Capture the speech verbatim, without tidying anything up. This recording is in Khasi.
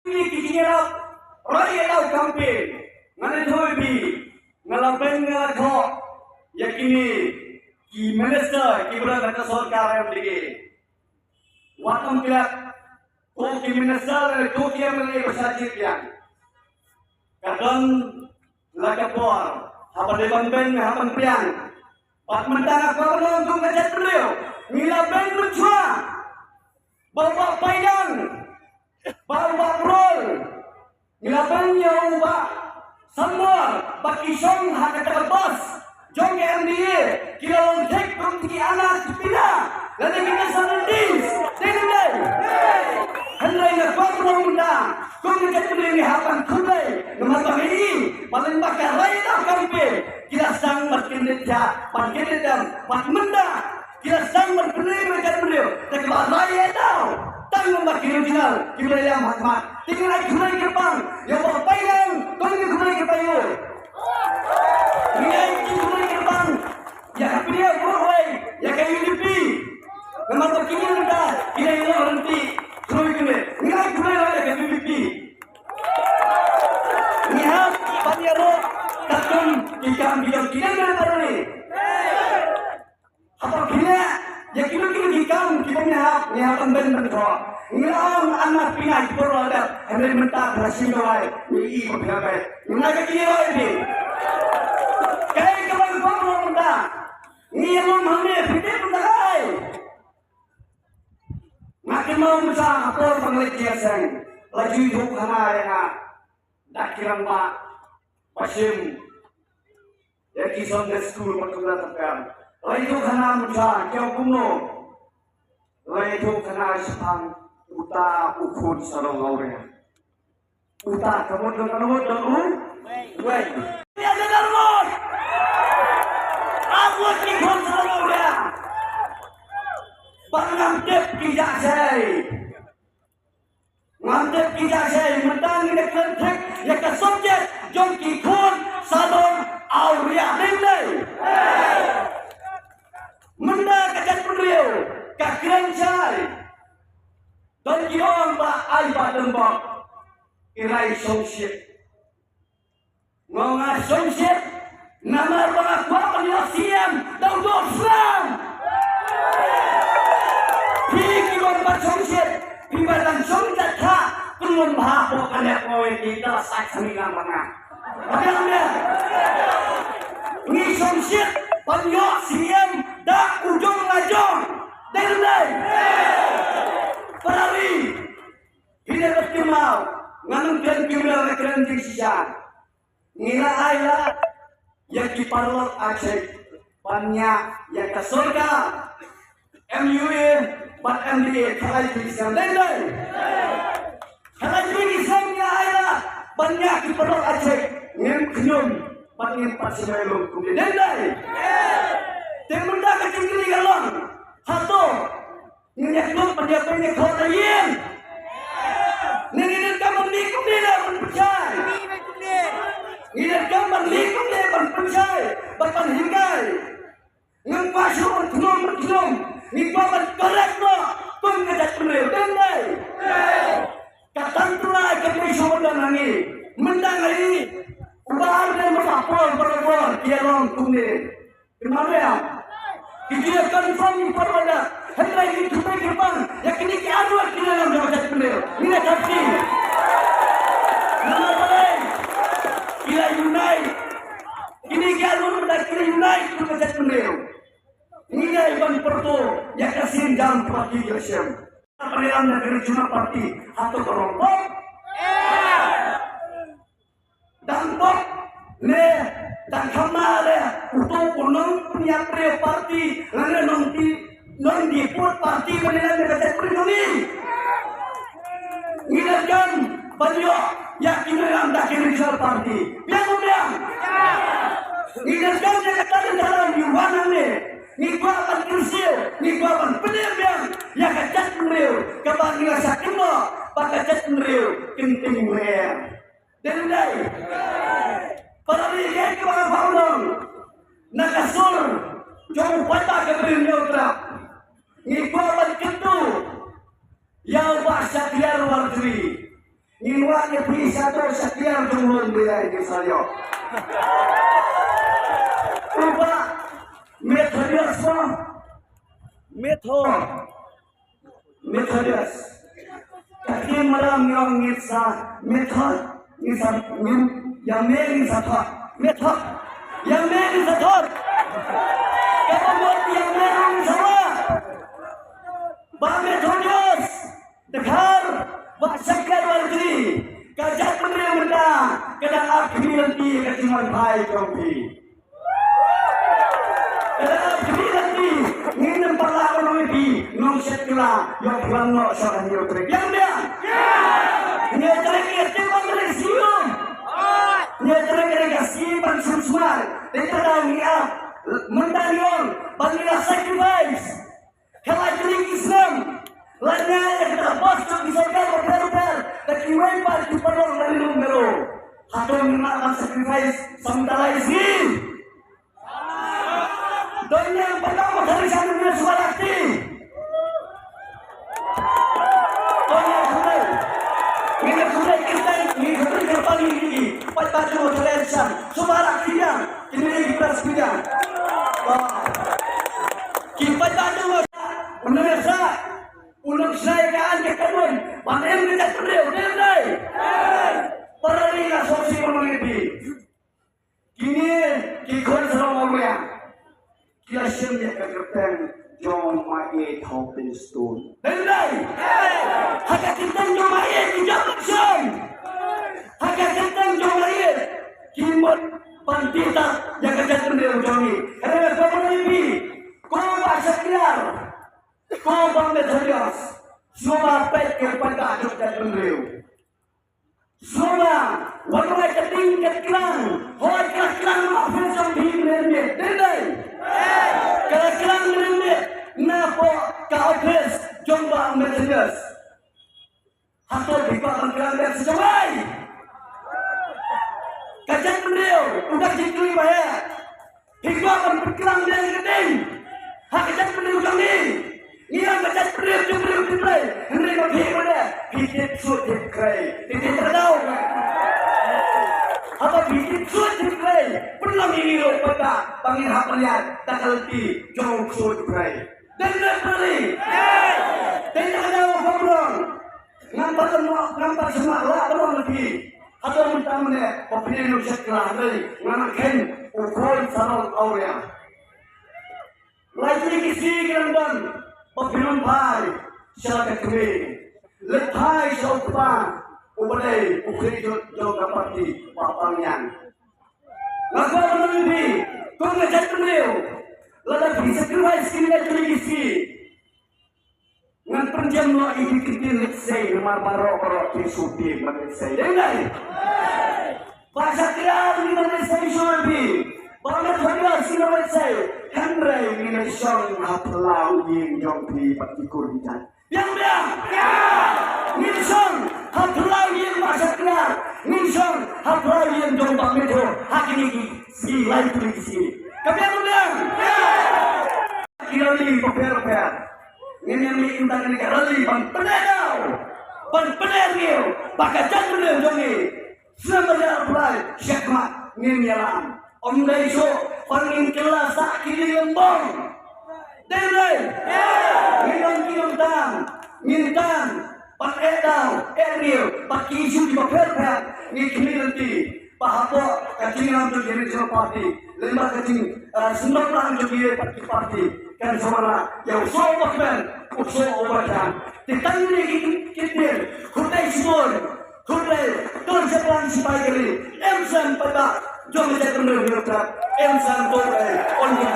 Kine ki jingïarap, roi ïa la u campaign. Ngan ïathuh ïa phi, nga la beiñ nga la thoh ïa kine ki minister kiba don ha ka sorkar M D A. Wat ym klet, ko ki minister, ko ki M L A ba sha jied biang. Ka don la ka por haba dei ban beiñ, haba ban pdiang. Bad mynta nga kwah ban ong kum ka jaitbynriew, ngi la beiñ mynshuwa ba u Bah Paidang, ba u Bah Prol, ngi la beiñ ïa u Bah Sanbor, ba ki shong ha kata ka bus jong ka M D A, ki la long thik kum ki ana ki pina, lane ki nationalities, dei ne em dei? Hynrei nga kwah ban ong mynta, kum ka jaitbynriew ngi hap ban khublei, namar ba ngi i, ba lem bad ka rai da campaign, ki la sdang ban kyndit thiah, ban kyndit dem, bad mynta, ki la sdang ban pynrem ïa ka jaitbynriew, te kaba rai ïa daw, tang ba ki original, kiba la ïam ha khmat. Te ngi ai khublei kyrpang ïa u Bah Paidang, to ngi khublei kyrpang ïa u. Ngi ai khublei kyrpang ïa ka P D F, khublei ïa ka U D P. Namar ba kine mynta ki dei ki longryntih khlur kine. Ngi ai khublei ïa ka U D P. Ngi hap ban ïaroh katkum ki kam ki jong ki, dei ne em dei? Haba phi leh ïa kino kino ki kam kiba ngi hap, ngi hap ban beiñ ban thoh. Ngi la ong ana pynai ki por la dep, hynrei mynta phi la shim dawai, ngi i ba phi la beiñ. Ngi la ka ki roi phi. Kaei kaba ngi pynlong mynta? Ngi ïalum hangne phi tip mynta kaei? Nga kynmaw mynta ha por ba nga leit jingïaseng, la ju ïathuh khana ïa nga da ki rangbah ba shim ïa ki Sunday school bad kumta kumta. La ïathuh khana mynta, ki ong kumno? La ïathuh khana shaphang uta u khun sarong awria. Uta ka mut don, ka mut don u wei. Ïa ka don mut. A mut ki khun sarong awria. Ba ngam tip ki jahshai. Ngam tip ki jahshai, mynta ngi da kren thik ïa ka subject jong ki khun sarong awria, dei ne em dei? Mynta ka jaitbynriew ka kren shai. Don ki ong ba ai ba dembok, i rai shongshit. Nga ong nga shongshit namar ba nga kwah ban ïoh C M da u doh slam. Phi ki ong ba shongshit, phi ba dang shong jait ha, pynlong bha hapoh ka leh kawei ki da la sait sani lang ba nga. Ba dang deh. Ngi shongshit ban ïoh C M da u jong la jong. Dei ne em dei? Para ri. Phi dei bad kynmaw, ngan ym kren kynmaw, ngan kren jingshisha. Ngi la ai lad ïa ki paralok Achik ban ñiah ïa ka sorkar M U A bad M D A, khatlai tylli ki snem, dei ne em dei? Khatlai tylli ki snem ngi la ai lad ban ñiah ki paralok Achik, ngim khñium bad ngim pat shim ïa lum kumne, dei ne em dei? Te mynta ka jingkylli ka long, hato ngin ïa kut ban ïa pynïaid khot ïa ïing? Ne ngi donkam ban mih kumne leh ban pynshai? Ngi donkam ban mih kumne ban pynshai bad ban hikai? Ngim kwah shuh ban khñium ban khñium. Ngi kwah ban correct noh kum ka jaitbynriew, dei ne em dei? Ka tang tynrai ka dei shuh ban don ha ngi. Mynta nga ïohi u Bah Ardent u la poi barabor ki ïa long kumne. Kynmaw ïa ki, ki ju confirm ïa ki por ba la dep. Hynrei ngi khublei kyrpang ïa kine ki arngut ki nongïalam jong ka jaitbynriew. Ngi la thap ki. Namar balei? Ki la unite. Kine ki arngut mynta ki la unite kum ka jaitbynriew. Ngi dei ban pyrto ïa ka sienjam party ki la shem. Ka nongïalam jong ka regional party hato ka long pop? Dang pop ne dang kham na re uto u nongpynïap briew party lane nongdie, nongdie pud party ba ngi la, ngi la dep pynlong ngi. Ngi donkam ban ïoh ïa ki nongïalam da ki regional party. Biang ne ym biang? Ngi donkam ïa kata, donkam ïa u wan hangne. Ngi kwah ban kyrsiew, ngi kwah ban pynïap biang ïa ka jaitbynriew kaba ngi la shah kynnoh ba ka jaitbynriew kynting mer. Dei ne ym dei? Para ri, ïa kaba nga kwah ban ong, na ka sur jong u paidbah ka Bri Hynñiewtrep, ngi kwah ban kyntu ïa u Bah Shakliar Warjri. Ngi Kin wad ïa phi sha to sha kiar jong lum biang ïa ki sa ïoh. U Bah Methodius mo. Metho. Methodius. Ka ktien Maram ngi ong ngin sa method, ngin sa ngin ïa me ngin sa thot. Method. Ïa me ngin sa thot. Ka mut ïa me ngin sa wad. Bah Methodius. Dkhar, ba shakar walti, ka jaitbynriew mynta, ka dang ap khmih lynti ka jingwan phai jong phi. Ka dang ap khmih lynti, ngin ym pat lah ban ong ïa phi, nong shet kylla, ïoh phi wan noh sha ka hynñiew tarik. Ïa ym ïa? Hynñiew tarik ïa tip ban trei siem. Hynñiew tarik ïa ka siem ban sum sumar. Dei ta dang ngi ap, mynta ngi ong, ban ngi la sacrifice. Ka la kylli ki snem. La ïa ka bos jong ki sorkar bapher bapher. Da kiwei pat ki paralok la ri lum garo. Hato ngim lah ban sacrifice samtalai sngi. Don ïa ka bynta ma ka ri sha ngi suba rakti. Don ïa ka khublei. Ngi la khublei kyrteng, ngi khublei kyrpang ïa ki. Pat ba jong ka ri sha suba rakti ïa. Kine ki press media. Ki paidbah jong ngi. Une sa, une sa ka an ka kanon ban em ka jaitbynriew, dei dei. Para ri nga sngewsih ban ong ïa phi. Kine ki khun sarong Awria ki la shim ïa ka kyrteng jong ma e Thaw Pynstone. Dei dei. Ha ka kyrteng jong ma e ki jam shim. Ha ka kyrteng jong ma e ki mut ban tita ïa ka jaitbynriew jong ngi. Hynrei ba bynriew phi, ko Bah Shakliar, ko Bah Methodius, sngewbha peit ïa ka paidbah jong ka jaitbynriew. Sngewbha, wat rai ka ding ka klang, hoi ka klang ma phi jong phi mynmiet, dei dei. Ka klang mynmiet, napoh ka office jong Bah Methodius. Hato phi kwah ban klang biang sa jong ai? Ka jaitbynriew, u dang jingkylli ba heh. Phi kwah ban pynklang biang ka ding ha ka jaitbynriew jong ngi. Ngi ong ka jaitbynriew jong briew jong Blei. Hynrei ma phi ma phi, phi tip suit tip krei, phi tip kadaw. Haba phi tip suit tip krei, pynlong ïa ngi ruh paidbah ba ngin hap ban ïaid da ka lynti jong suit krei. Dei ne em phi? Dei ne em phi? Ngam pat ym, ngam pat sngewlah ban ong ïa phi. Hato mynta mynne ba phi ïa nong shet kylla, hynrei nga kheiñ u khun sarong Awria. Lai tylli ki sngi ki dang don ba phin ym phai sha ka kmie. Leit phai sha u kpa uba dei u khlieh jong ka party, Bah Pangngiang. Nga kwah ban ong ïa phi, kum ka jaitbynriew, lada phi sacrifice kine lai tylli ki sngi, ngan pynjem noh ïa ki kyntien lehse, namar baroh baroh ki shu tip ban lehse. Dei dei. Ba sa klar ngi ban lehse shuh ïa phi. Ba ngi thon ïa shu ban lehse. Hynrei ngin ïa shong ha phyllaw ïing jong phi bad ki kur ki jait. Biang biang. Ngin shong ha phyllaw ïing ba sa klar. Ngin shong ha phyllaw ïing jong Bah Metho. Ha kine ki sngi lai tylli ki sngi. Ka biang biang. Ki rally bapher bapher. Ngin ïa mih mynta kane ka rally ban pyneh daw, ban pyneh rngiew ba ka jaitbynriew jong ngi. Snem ar hajar arphew lai shakhmat ngin ïalam. Ym dei shuh ba ngin kylla sah ki ding lymbong. Dei dei. Ngin ong ki ong tang, ngin tang ban eh daw eh rngiew bad ki issue kiba pher pher. Ngi khmih lynti ba hapoh ka jingialam jong ki regional party lyngba ka jing, eh, sngewbha jong ki party, party kan sa wanrah ïa u soh uba kmen, u soh uba khlaiñ. Te tang ïa ki, ki ktien, khublei shibun, khublei, to shaphrang shipai ka ri, em shen paidbah jong ka jaitbynriew Hynñiewtrep, em shen to, eh, on ki